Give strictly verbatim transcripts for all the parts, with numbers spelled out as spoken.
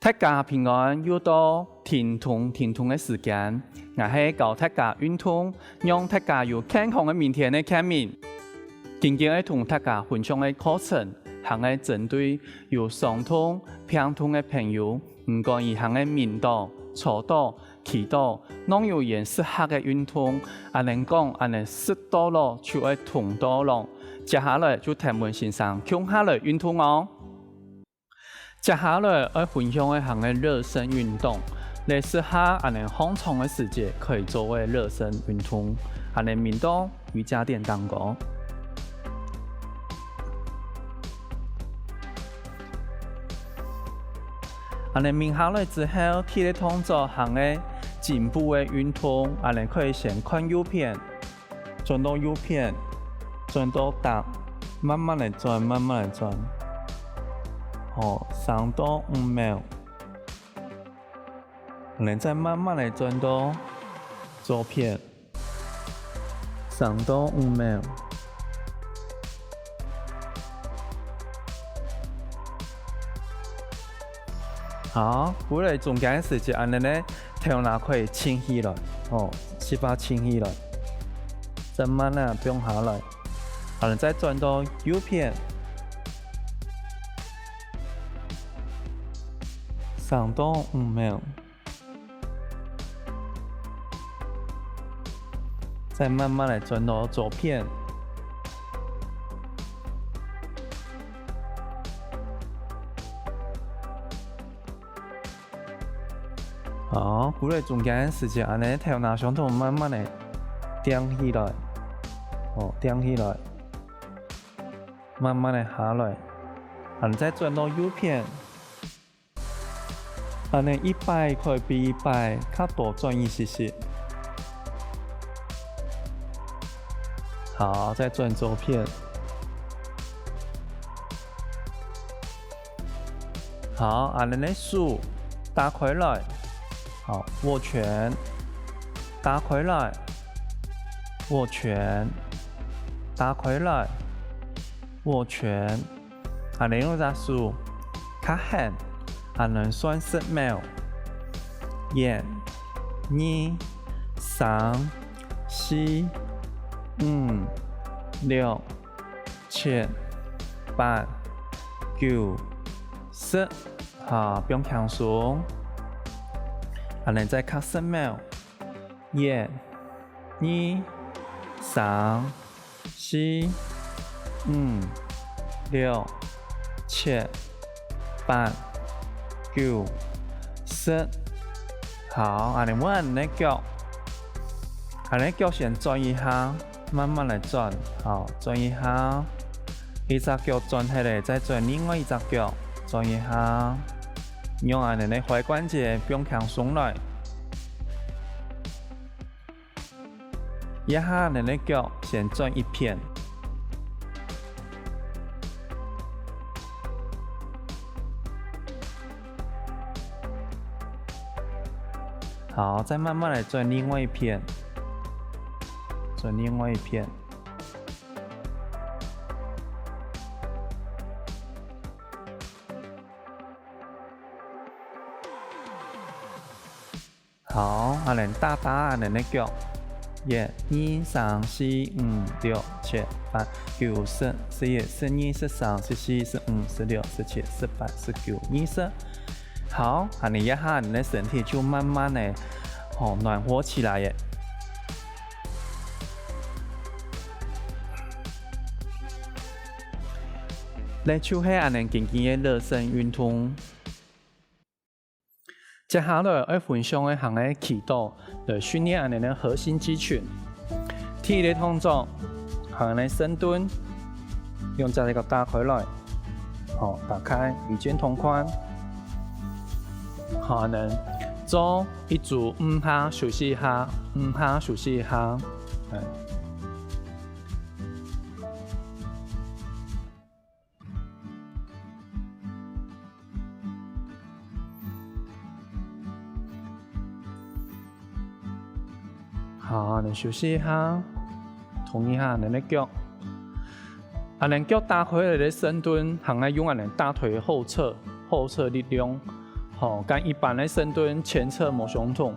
大家平安，又到停動停動个時間，𠊎係教大家運動，讓大家有健康个明天个健明。今日愛同大家分享个課程，還係針對有傷痛、病痛个朋友，毋管佢還係眠倒、坐倒、 祈禱，攏有佢適合个運動，恁樣講，恁樣食到老就愛動到老。接下來就跈𠊎先生共下來運動哦。接下來愛分享个還係熱身運動，這適合恁樣䟘床个時節可以做个熱身運動，恁樣眠倒 瑜伽墊當中。恁樣眠下來之後，第一動作還係頸部个運動，恁樣可以先看右片，轉到右片，轉到搭，慢慢來轉，慢慢來轉。好，三到五秒。 恁樣再慢慢來轉到左片，三到五秒。好，歸來中間个時節，恁樣呢，頭那可以沉起來，哦，膝巴沉起來，再慢慢放下來，恁樣再轉到右片。 三到五秒。再慢慢來轉到左片。好，歸來中間个時節，恁樣頭那上頭慢慢个頂起來，哦，頂起來，慢慢个下來，恁樣再轉到右片。 恁樣一擺可以比一擺較多轉一息息。好，再轉左片。好，恁樣个手打開來，好，握拳，打開來，握拳，打開來，握拳。 恁樣用隻手較絚，恁樣算十秒。一、二、三、四、五、六、七、八、九、十。好，放輕鬆。恁樣再較十秒。一、二、三、 四、五、六、七、八、九、十。好，恁樣換恁樣腳，恁樣腳先轉一下，慢慢來轉，好，轉一下，一隻腳轉忒咧，再轉另外一隻腳，轉一下，用恁樣个踝關節放輕鬆來。 這下恁樣个腳先轉一片。好，再慢慢來轉另外一片，轉另外一片。 好，恁樣打打恁樣个腳，一、二、三、四、五、六、七、八、九、十、十一、十二、十三、十四、十五、十六、十七、十八、十九、二十。好，恁樣一下，你个身體就慢慢个，吼，暖和起來耶。這就係恁樣簡單个熱身運動。 接下來愛分享个還係祈禱，來訓練恁樣个核心肌群。第一个動作，還係深蹲，用隻腳打開來，好，打開，與肩同寬，好，恁樣做一組五下休息一下，五下休息一下，哎。 好，恁樣休息一下，動一下恁樣个腳。恁樣腳打開來个深蹲，還愛用恁樣大腿後側，後側力量，吼，跟一般个深蹲前側無相同。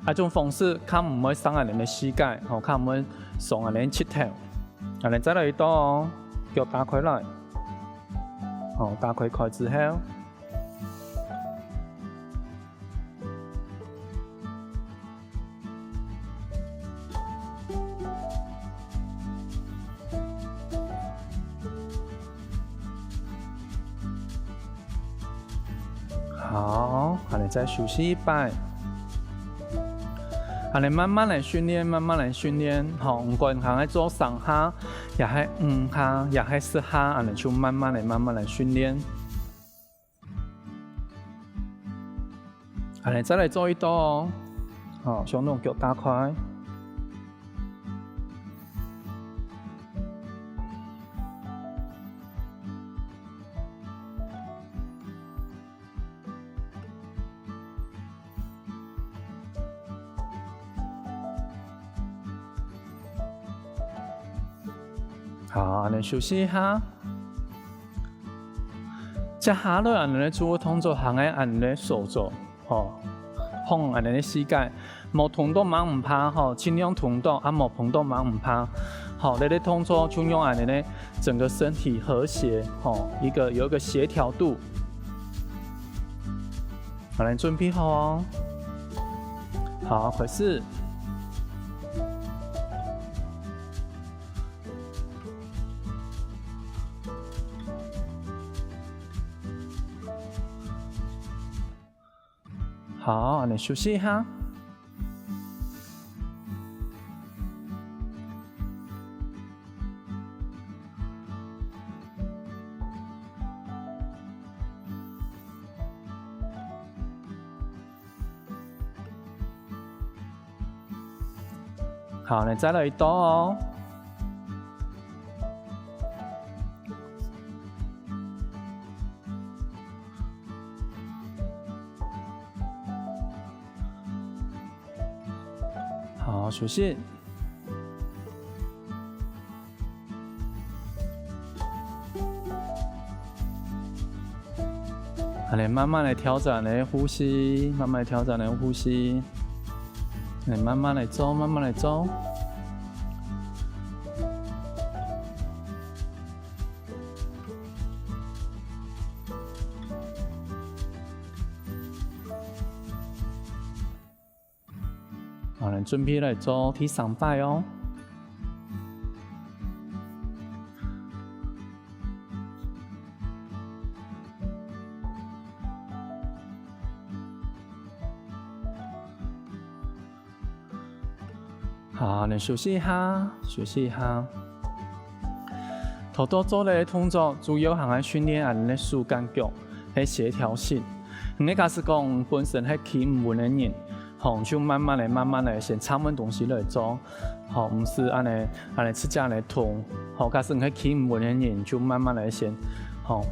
啊，這種方式較毋會傷𠊎等个膝蓋，吼，較毋會傷𠊎等膝頭。𠊎等再來一到哦，腳打開來，吼，打開開之後， 好，恁仔再休息一擺。恁仔慢慢來訓練，慢慢來訓練，吼，毋管係做三下，也係五下，也係十下，恁仔就慢慢來，慢慢來訓練。 恁仔再來做一到哦，好，相同腳打開。好，恁仔休息一下。 接下來恁仔做个動作還係恁仔手肘，吼，碰恁仔个膝蓋，無動著嘛毋怕，吼，盡量動著，啊無碰著嘛毋怕。吼，這個動作就讓恁仔呢，整個身體和諧，吼，一個，有一個協調度。好，恁仔準備好哦。好，開始。 好，恁仔休息一下。 好，恁仔再來一到哦。好，休息。 恁仔慢慢來調整恁仔呼吸，慢慢來調整恁仔呼吸。恁仔慢慢來做，慢慢來做。 好，恁仔準備來做第三擺哦。 好，恁仔休息一下，休息一下。頭到做个動作，主要還係訓練𠊎等个手跟腳个協調性。你假使講本身係企毋穩个人，吼，就慢慢仔、慢慢仔先摻份東西來做，吼，毋使恁仔、恁仔直接來動。吼，假使你係企毋穩个人，就慢慢仔先，吼，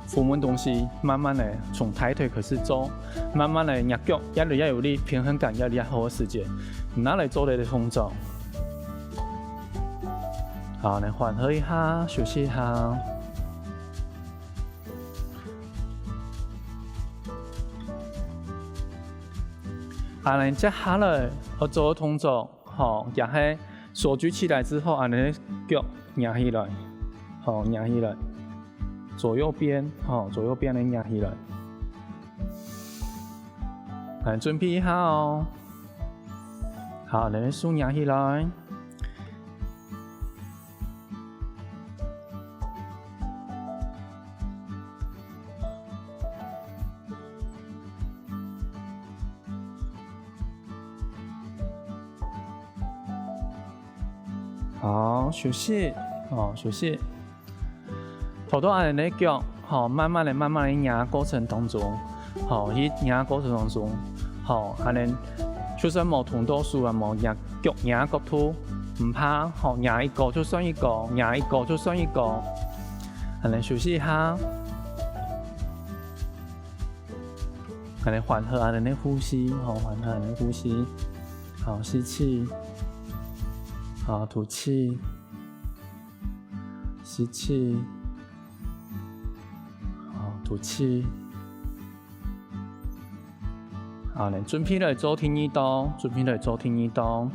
扶穩東西，慢慢仔從大腿開始做，慢慢仔若腳越來越有力，平衡感越來越好个時節，拿來做這個動作。好，來緩和一下，休息一下。啊，來，接下來愛做个動作，吼，也係手舉起來之後，恁仔腳擎起來，吼，擎起來。 左右邊，吼，左右邊个擎起來。來，準備一下哦。好，恁仔手擎起來。 好，休息，好，休息。頭到恁仔个腳，吼，慢慢仔、慢慢仔擎个過程當中，吼，去擎个過程當中，吼，恁仔就算無動到手啊，無擎腳、擎角度，毋怕，吼，擎一個就算一個，擎一個就算一個。恁仔休息一下。 恁仔緩和恁仔个呼吸，吼，緩和恁仔个呼吸。好，吸氣，好，吐氣，吸氣，好，吐氣。好，來，準備來做第二到，準備來做第二到。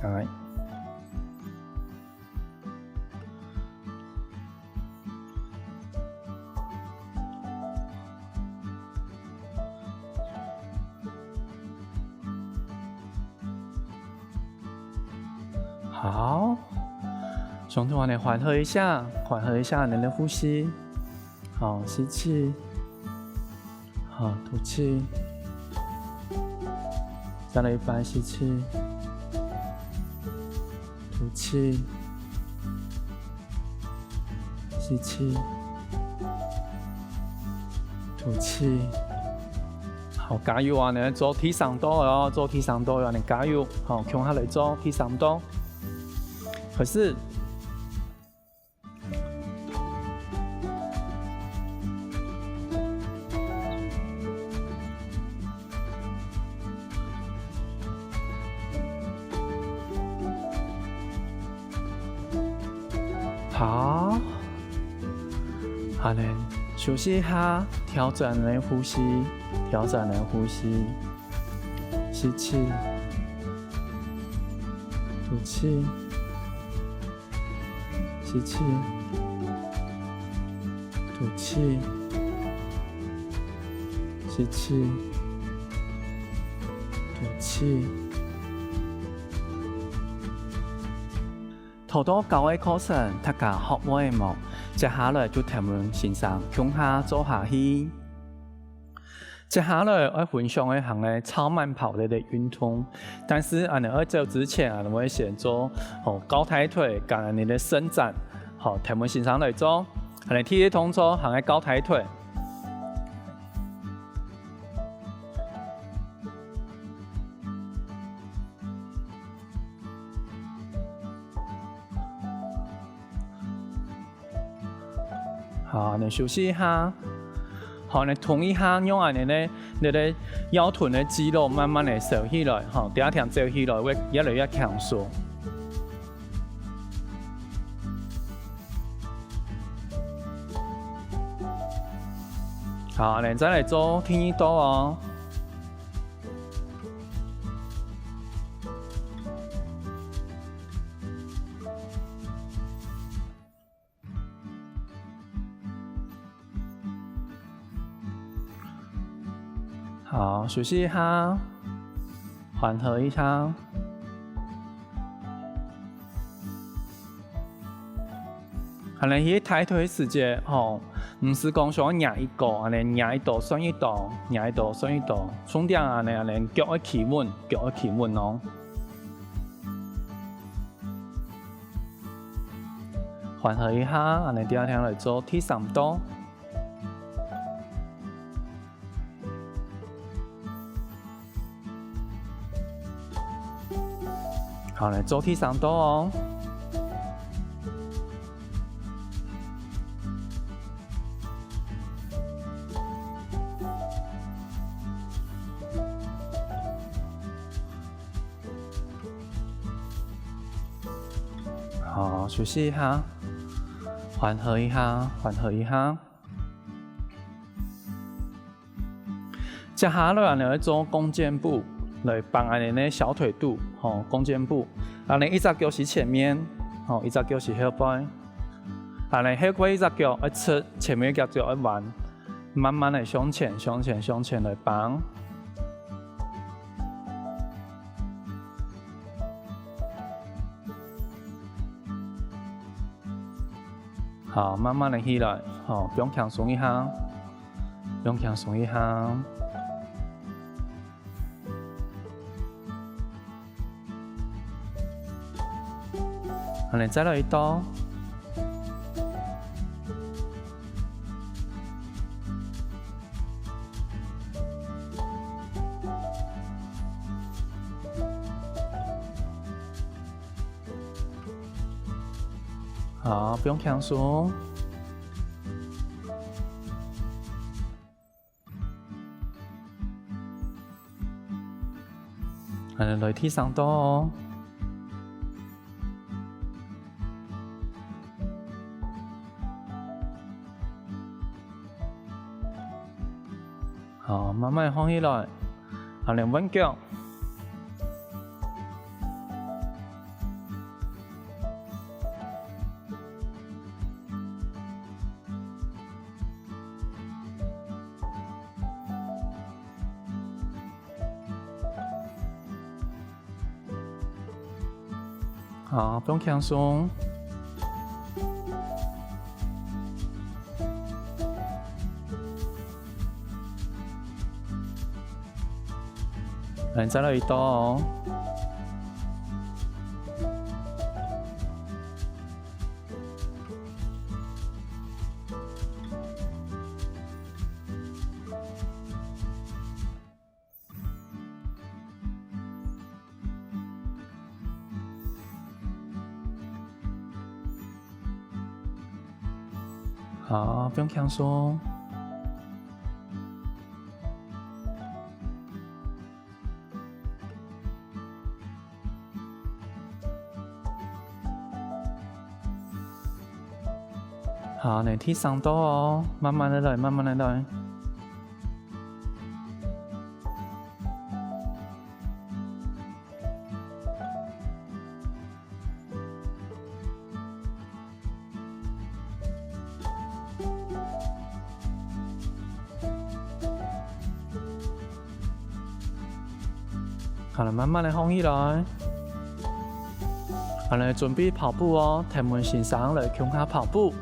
來。 好，上頭恁仔緩和一下，緩和一下你个呼吸。好，吸氣，好，吐氣，再來一擺，吸氣，吐氣，吸氣，吐氣。 好，加油啊！你做第三到哦，做第三到哦，你加油！好，共下來做第三到，開始。好，好嘞，休息一下，調整你个呼吸，調整你个呼吸。 吸氣，吐氣，吸氣，吐氣，吸氣，吐氣。頭到教个課程，大家學會無？接下來就跈等先生共下做下去。 接下來愛分享个還係超慢跑類个運動，但是恁仔愛做之前，恁仔會先做，吼，交大腿，跟恁仔个伸展，吼，跈等先生來做。恁仔第一動作還係交大腿。 好，恁仔休息一下。好，恁仔動一下，讓恁仔呢，你个腰臀个肌肉慢慢仔燒起來，吼，第二天走起來會越來越輕鬆。好，恁仔再來做第二到哦。 好，休息一下，緩和一下。恁仔去大腿个時節，吼，毋係講想愛捏一個，恁仔捏一到算一到，捏一到算一到，重點恁仔，恁仔腳愛企穩，腳愛企穩哦。 緩和一下，恁仔第二天來做第三到。好，來做第三到哦。 好，休息一下，緩和一下，緩和一下。接下來，恁仔愛做弓箭步，來幫恁仔个小腿肚，吼，弓箭步。恁仔一隻腳係前面，吼，一隻腳係後背。恁仔後背一隻腳愛直，前面一隻腳愛彎，慢慢仔向前，向前，向前來幫。 好，慢慢仔起來，好，放輕鬆一下，放輕鬆一下。恁仔再來一到。 好，放輕鬆。恁仔來第三到哦。 好，慢慢放起來。恁樣換腳。 好，放輕鬆。來，再來一道哦。 好，放輕鬆。 好，來，第三道哦，慢慢个來，慢慢个來。 好了，慢慢个䟘起來。好了，準備跑步哦，跈𠊎先生來共下跑步。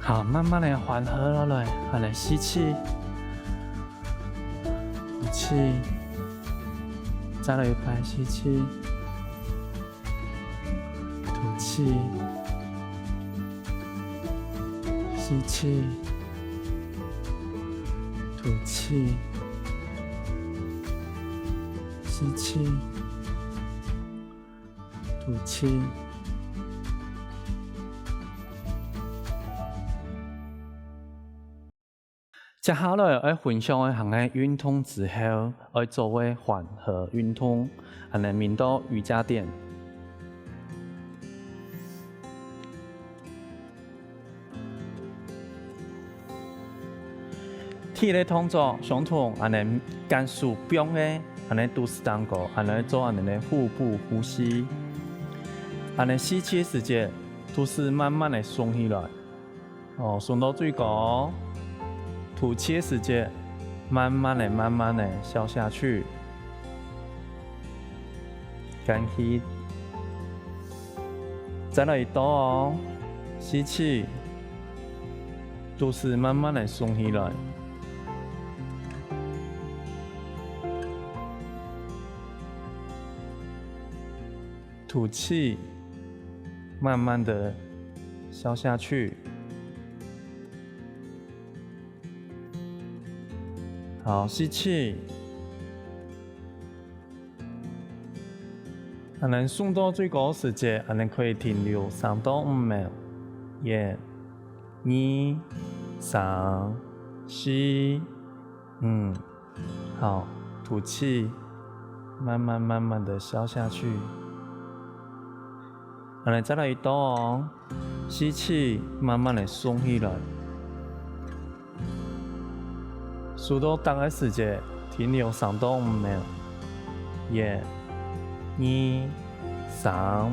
好，慢慢个緩和落來，好，來吸氣，吐氣，再來一擺吸氣， 吐氣，吸氣，吐氣，吸氣，吐氣。 接下來愛分享个係運動之後愛做个緩和運動，恁呢名到瑜伽墊。第一个動作相同，恁呢𢯭手放个，恁呢肚屎頂高，恁呢做恁呢个腹部呼吸。恁呢吸氣時節，肚屎慢慢个聳起來。 哦，聳到最高，吐氣个時節，慢慢个、慢慢个消下去。呼氣，再來一道哦，吸氣，肚屎慢慢个聳起來。 吐氣，慢慢的消下去。好，吸氣。恁呢送到最高時節，恁呢可以停留三到五秒。一、二、三、四、五。好，吐氣。慢慢慢慢的消下去。恁仔再來一到哦，吸氣，慢慢的鬆起來。收到頂个時節，停留三到五秒。一、二、三、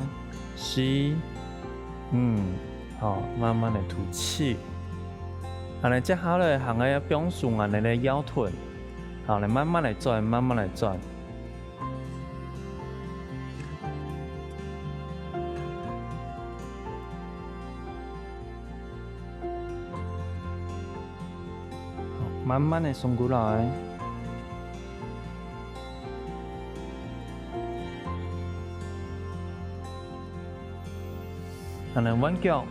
四、五，好，慢慢的吐氣。恁仔接下來還愛放鬆恁仔个腰臀，好，來慢慢來轉，慢慢來轉。 慢慢的鬆過來。恁仔換腳。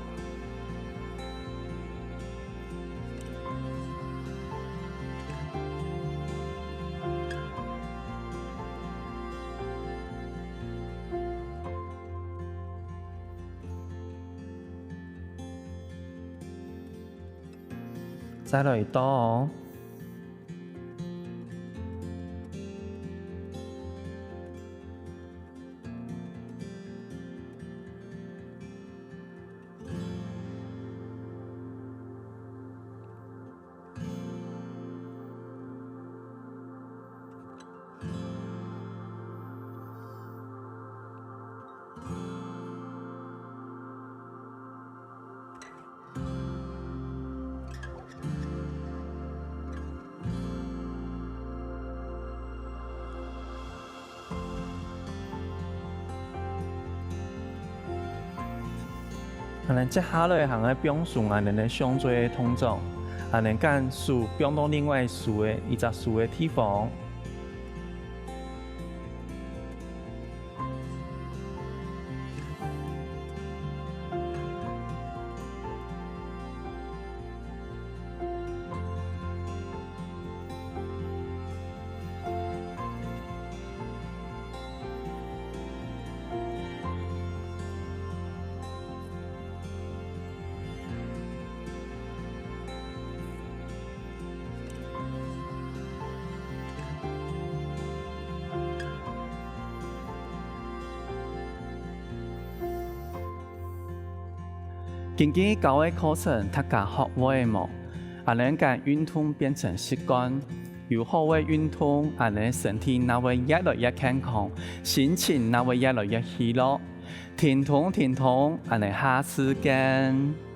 再來一到哦。 恁仔接下來還愛放鬆恁仔个胸椎个動作，恁仔將手放到另外一隻手个，一隻手个地方。 今晡教个課程，大家學會無？恁仔將運動變成習慣，有好个運動，恁仔身體正會越來越健康，心情正會越來越喜樂。停動，停動，恁仔下次見。